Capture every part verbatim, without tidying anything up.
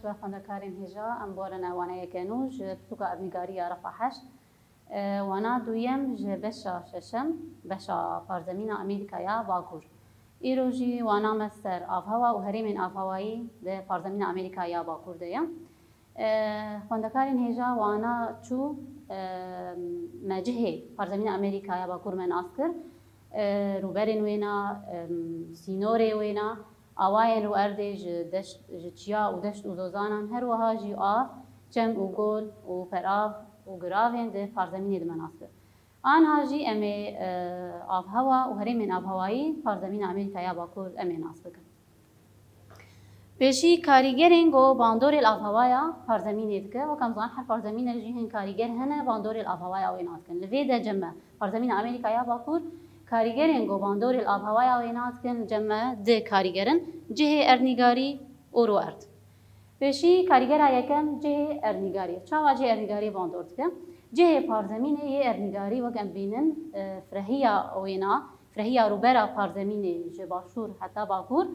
Xwendekarên hêja, em borin wana yeke nû ji pirtûka erdnîgarî ya refa heşt. E, wana duyem ji beşa şeşem, beşa parzemîna Amerîka ya Bakur. Îro jî wana me ser avhewa û herêmên avhewayî di parzemîna Amerîka ya Bakur de ye. E, xwendekarên hêja wana çû, e, me cihê parzemîna Amerîka ya Bakur me nas kir. E, rûberên wêna, e, sînorê wêna, awayên rûerdê ji deşt, ji çiya û deşt û zozanan, her wiha jî av, çem û gol û perav û giravên di parzemînê de me nas kir. Anha jî em ê, e, avhewa û herêmên avhewayî parzemîna Amerîka ya Bakur em ê nas bikin. Pêşî karîgerên ku bandorê li avhewaya parzemînê dike, wek em zanin her parzemînek jî hin karîger hene bandorê li avhewaya wê nas dikin. Li vê de cem me parzemîna Amerîka ya Bakur, karîgerên ku bandorê li avhewaya wê nas dikin, cem me di karîger in, cihê erdnîgarî û rûerd. Pêşî karîgera yekem cihê erdnîgarî. Çawa cihê erdnîgarî bandor dike? Cihê parzemînê yê erdnîgarî wek em bînin, e, firehiya wêna, firehiya rûbera parzemînê ji başûr heta bakur,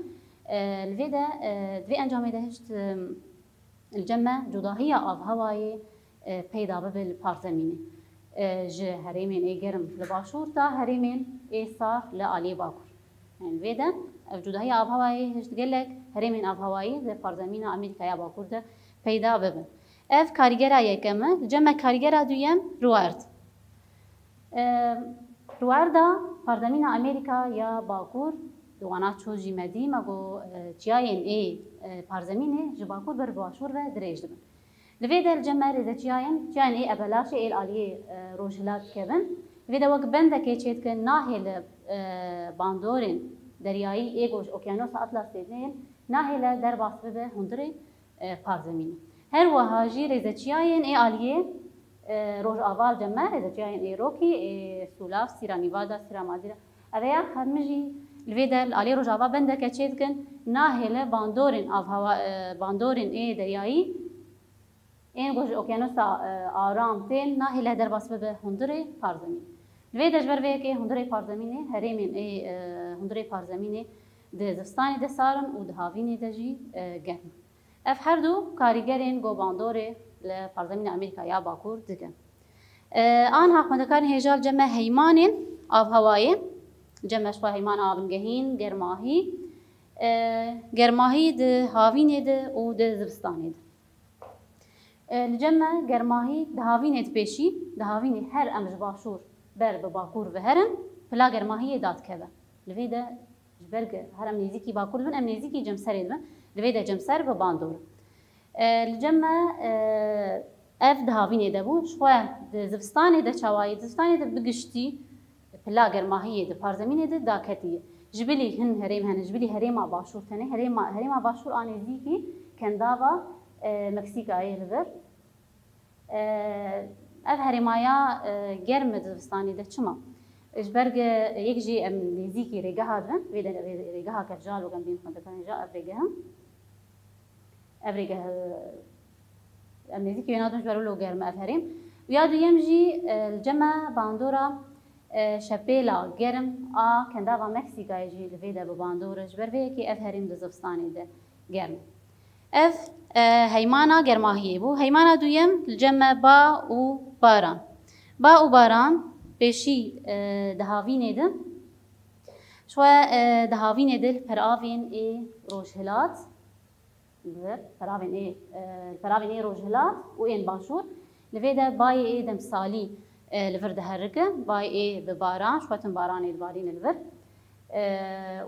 e, li vê de, e, di vê encamê de hişt, e, li cem me cudahiya avhewayê, e, peyda bibe li parzemînê. E, ji herêmên ê germ li başûr ta herêmên ê sar li aliyê bakur. Yani vê de ev cudahiya avhewayê hişt gelek herêmên avhewayî di parzemîna Amerîka ya Bakur de peyda bibin. Ev karîgera yekem e, li cem me karîgera duyem rûerd. E, rûerda parzemîna Amerîka ya Bakur, di wana çû jî me dî, me got, e, çiyayên ê, e, parzemînê ji bakur ber bi başûr ve dirêj dibin. Li vê de li cem me rêze çiyayên, çiyayên ê ebelaşê ê li aliyê, e, rojhilat dikevin. Li vê de wek bendekê çêdikin, nahêle, e, bandorên deryayî ê ku ji Okyanosa Atlasê tên, nahêle derbas bibe hundirê, e, parzemînê. Her wiha jî rêze çiyayên ê aliyê, e, rojava li cem me, rêze çiyayên ê Rokî, ê Sûlav, Sierra Nevada, Sierra Madre. Ev ya xemijî li vê de li aliyê rojava bendeke çêdikin, nahêle bandorên avhewa, e, bandorên ê deryayî ên ku ji Okyanosa, e, Aram tên, nahêle derbas bibe hundirê parzemîn. Li vê de ji ber vê yekê hundirê parzemînê, herêmên ê, e, hundirê parzemînê di zivistanê de sar in û di havînê de jî, e, germ in. Ev her du karîgerên ku bandorê li parzemîna Amerîka ya Bakur dikin. E, anha xwendekarên hêja li cem me heymanên avhewayê, li cem me ji xwe heymana bingehîn, germahî, e, germahî di havînê de û di zivistanê de. E, li cem me germahî di havînê di pêşî, di havînê her em ji başûr ber bi bakur ve herin, pila germahiyê dadikeve. Li vê de ji ber ku her em nêzîkî bakur dibin, em nêzîkî cemserê dibin, li vê de cemser bi bandor. E, li cem me, e, ev di havînê de bû. Ji xwe di zivistanê de çawa ye? Di zivistanê de bi giştî pila germahiyê di parzemînê de daketiye. Ji bilî hin herêm hene, ji bilî herêma başûr tenê. Herêma, herêma başûr a nêzîkî kendava, e, Meksîkayê li vir. E, ev herêmaya, e, germ e di zivistanê de. Çima? Ji ber ku yek jî em nêzîkî rêgeha dibin, vê de rê-, rêgeha kevcal û em bên xwendekarên ja ev rêgeh in. Ev rêgeh, e, em nêzîkî wê nadin ji ber wilo germ e ev herêm. Û ya duyem jî, e, li cem me bandora, e, şepêla germ a kendava Meksîkayê jî li vê de bi bandor e. Ji ber vê yekê ev herêm di zivistanê de germ e. Ev, e, heymana germahiyê bû. Heymana duyem li cem me ba û baran. Ba û baran pêşî, e, di havînê de. Ji xwe, e, di havînê de li peravên ê rojhilat, li vir peravên ê, e, li peravên ê rojhilat û ên başûr. Li vê de bayê ê demsalî, e, li vir diherike. Bayê ê bi baran, ji xwe tim baranê dibarîne li vir. E,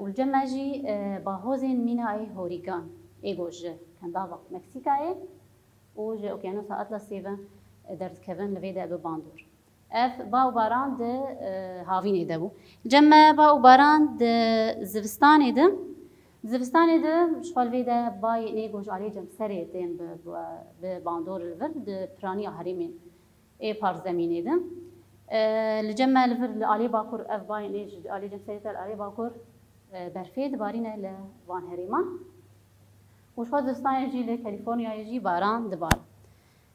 û li cem me jî, e, bahozên mîna ê horîgan ê ku ji kendava Meksîkayê û ji Okyanosa Atlasê ve, e, derdikevin, li vê de bi bandor. Ev ba û baran di, e, havînê de bû. Cem me ba û baran di zivistanê de, di zivistanê de ji xwe li vê de bayê ê ku ji aliyê cemserê tên bi, bi, bi bandor li vir di piraniya herêmên ê parzemînê de. E, li cem me li vir li aliyê bakur ev bayên ê ji aliyê cemserê te li aliyê bakur, e, berfê dibarîne li van herêman. Û ji xwe zivistanê jî li Kalîforniyayê jî baran dibare.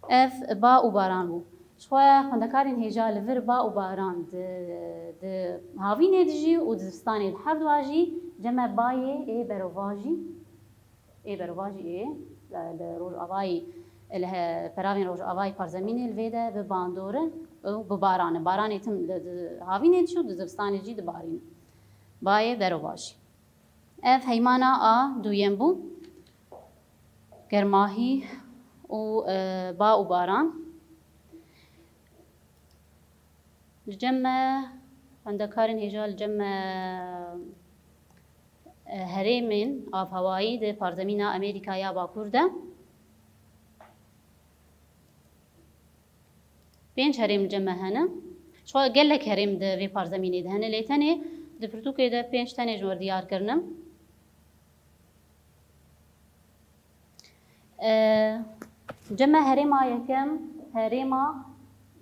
Ev ba û baran bû. Ji xwe xwendekarên hêja li vir ba û baran di, di havînê dijî û di zivistanê di herduwa jî cem me bayê ê berovajî, ê berovajî ê li rojavayî, li he-, peravên rojavayî parzemînê li vê de bi bandor in û bi baran in. Baranê tim li, di havînê diçû, di zivistanê jî dibarîn. Bayê berovajî. Ev heymana a duyem bû. Germahî û, e, ba û baran. Li cem me xwendekarên hêja li cem me, e, herêmên avhewayî di parzemîna Amerîka ya Bakur de. Pênc herêm li cem me hene. Çi gelek herêm di vê parzemînê de hene, lê tenê di pirtûkê de pênc tenê ji we diyar kirine. E, cem me herêma yekem, herêma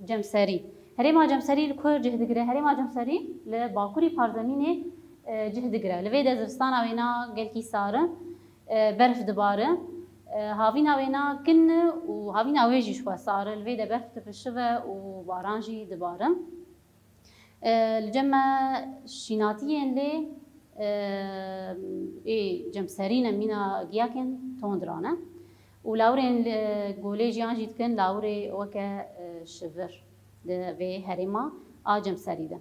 Cemserî. Herêma Cemserî li ku cih digire? Herêma Cemserî li bakurî parzemînê, e, cih digire. Li vê de zivistana wêna gelkî sar e, e, berf dibare. E, havîna wêna kin e û havîna wê jî ji xwe sar e. Li vê de berf dipişive û baran jî dibare. E, li cem me şînatiyên lê, e, ê cemserî ne, mîna giyakên tondran e. Û lawirên li golê jiyan jî dikin lawirê weke, e, şivir di vê herêma a Cemserî de.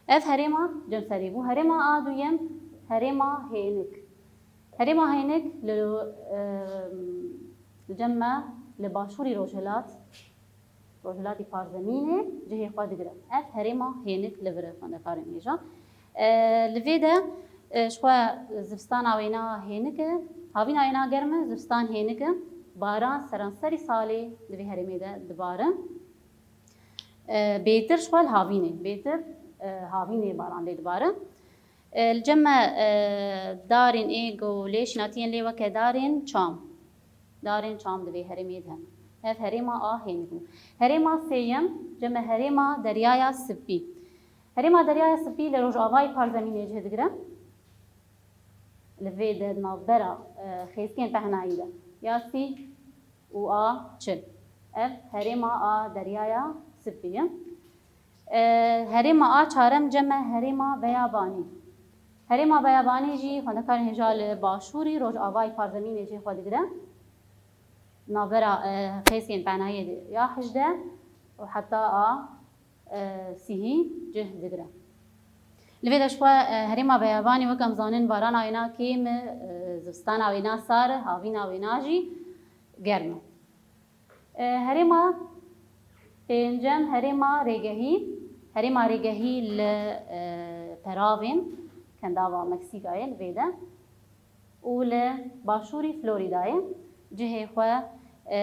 Ev herêma Cemserî bû. Herêma a duyem, herêma Hênik. Herêma Hênik li, e, li cem me li başûrî rojhilat, rojhilatî parzemînê cihê xwe digire. Ev herêma Hênik li vir e, xwendekarên hêja. E, li vê de, e, ji xwe zivistana wêna hênik e, havîna wêna germ e, zivistan hênik e. Baran seranserî salê di vê herêmê de dibare. E, bêtir ji xwe li havînê, bêtir, e, havînê baran lê dibare. E, li cem me, e, darên ê ku lê şînatiyên lê weke darên çam. Darên çam di vê herêmê de hene. Ev herêma a hênik bû. Herêma sêyem, cem me herêma Deryaya Spî. Herêma Deryaya Spî li rojavayî parzemînê cih digire. Li vê de navbera, e, xêzkên pehnayî de ya sîh û a çil. Ev herêma a Deryaya Spî ye. E, herêma a çarem cem me herêma Beyabanî. Herêma Beyabanî jî xwendekarên hêja li başûrî rojavayî parzemînê cihê xwe digire. Navbera, e, xêzkên pehnayê de ya hejdeh û heta a, e, sîhî cih digire. Li vê de ji xwe, e, herêma Beyabanî wek em zanin barana wêna kêm e, e, zivistana wêna sar e, havîna wêna jî germ e. E, herêma pêncem, herêma Rêgehî. Herêma Rêgehî li, e, peravên Kendava Meksîkayê li vê de û li başûrî Florîdayê cihê xwe, e,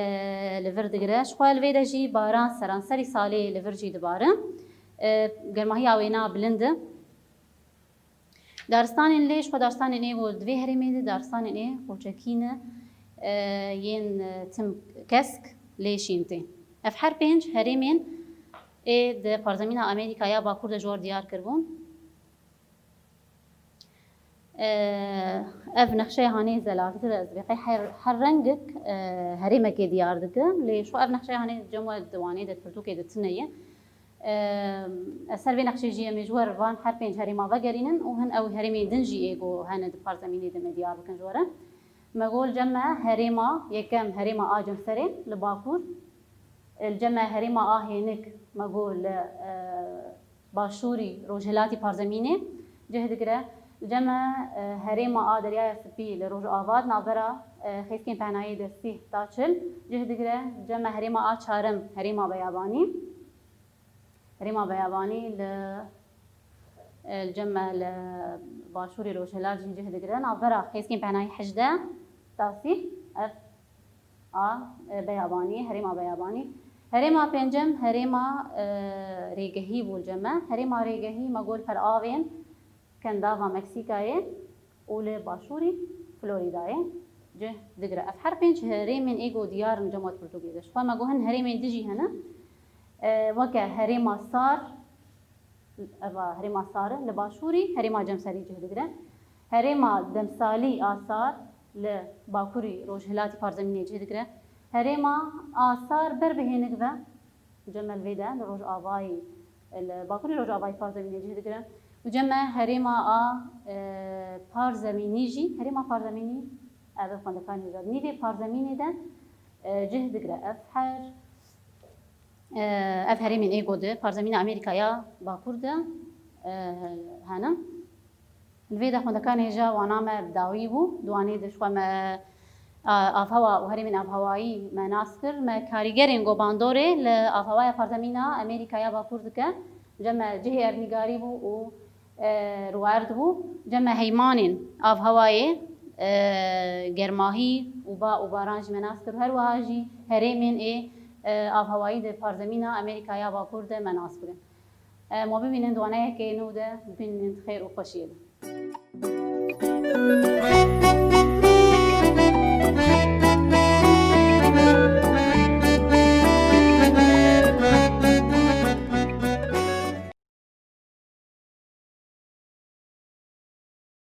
li vir digire. Ji xwe li vê de jî baran seranserî salê li vir jî dibare. E, germahiya wêna bilind e. Daristanên lê, ji xwe daristanên ê ku di vê herêmê de daristanên ê qoçekî ne, e, yên, e, tim kesk lê şîn tê. Ev her pênc herêmên ê di parzemîna Amerîka ya Bakur de ji we re diyar kiribûn. E, ev nexşeya hanê zelaltir ez bê qey her, her rengek, e, herêmekê diyar dike. Lê ji xwe ev nexşeya hanê cem we di wanê de, di pirtûkê de tune ye. E, ez ser vê nexşê jî em ê ji we re van her pênc herêma vegerînin û hin ew herêmên din jî ê ku hene di parzemînê de me diyar bikin ji we re. Me got li cem me herêma yekem, herêma a Cemserê li bakur. Li cem me herêma a Hênik, me got li, e, başûrî rojhilatî parzemînê cih digire. Li cem me, e, herêma a Deryaya Spî li rojava di navbera, e, xêzkên pehnayê de sîh ta çil cih digire. Li cem me herêma a çarem, herêma Beyabanî. Herêma Beyabanî li, e, li cem me li başûrê rojhilat jî cih digire. Navbera xêzkên pehnayî hejdeh ta sîh, ev a, e, Beyabanî, herêma Beyabanî. Herêma pêncem, herêma, e, Rêgehî bû li cem me. Herêma Rêgehî me got li peravên Kendava Meksîkayê û li başûrî Florîdayê cih digire. Ev her pênc herêmên ê ku diyar in cem we di pirtûkê de. Ji xwe me got hin herêmên din jî hene. E, weke herêma Sar, eva herêma Sar e, li başûrî herêma Cemserî cih digire. Herêma Demsalî a Sar li bakurî rojhilatî parzemînê cih digire. Herêma a Sar ber bi Hênik ve, cem me li vê de, li rojavayî, li bakurî rojavayî parzemînê cih digire. Û cem me herêma a, e, parzemînî jî, herêma parzemînî Ev xwendekarên hêja di nîvê parzemînê de e, cih digire. Ev her e, ev herêmên ê ku di parzemîna Amerîkaya Bakur de e, hene. Li vê de xwendekarên hêja wana me bi dawî bû. Di wanê de ji xwe me a, avhewa û herêmên avhewayî me nas kir. Me karîgerên ku bandorê li avhewaya parzemîna Amerîkaya Bakur dike, cem me cihê erdnîgarî bû û e, ruwerd bû. Cem me heymanên avhewayê, e, germahî û ba û baran jî me nas kir. Her wiha jî herêmên ê, e, avhewayî di parzemîna Amerîkaya Bakur de me nas kirin. E, ma bibînin di waneyekê nû de, bibînin di xêr û xweşiyê de.